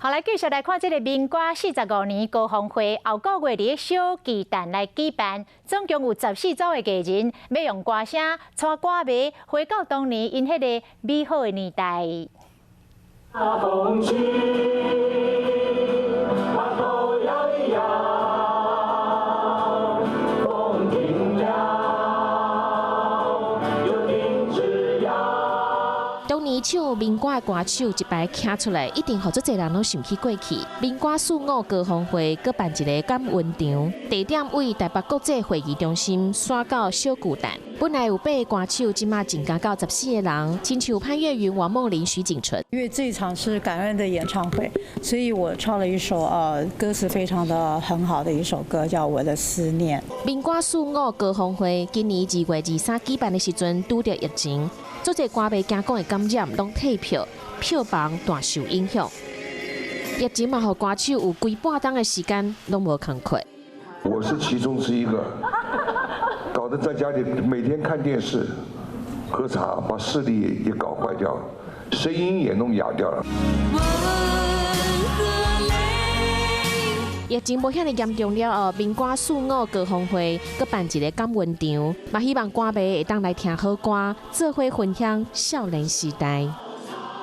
好，來繼續來看這个民歌45年高峰會，後個月佇小巨蛋來舉辦，總共有14組的藝人，欲用歌聲帶歌迷回到當年𪜶彼个美好的年代。風起，把頭搖一搖，風停了，就停止搖。當年唱民歌的歌手一排徛出來，一定予足濟人攏想起過去。民歌四五高峰會閣辦一个感恩場，地點位台北國際會議中心，徙到小巨蛋。本來有八个歌手，這馬增加到14個人，親像潘越雲、王夢麟、徐錦純。因為這場是感恩的演唱會，所以我唱了一首歌詞非常的很好的一首歌，叫《我的思念》。民歌四五高峰會今年2月23舉辦的時陣，拄著疫情，足濟歌迷驚講會感染，攏退票，票房大受影響。疫情嘛，予歌手有規半冬的時間攏無工課。我是其中之一個，搞得在家裡每天看電視、喝茶，把視力也搞壞掉了，聲音也弄啞掉了。疫情無遐爾嚴重了後，民歌四五高峰會閣辦一个感恩場，嘛希望歌迷會當來聽好歌，做伙分享少年時代。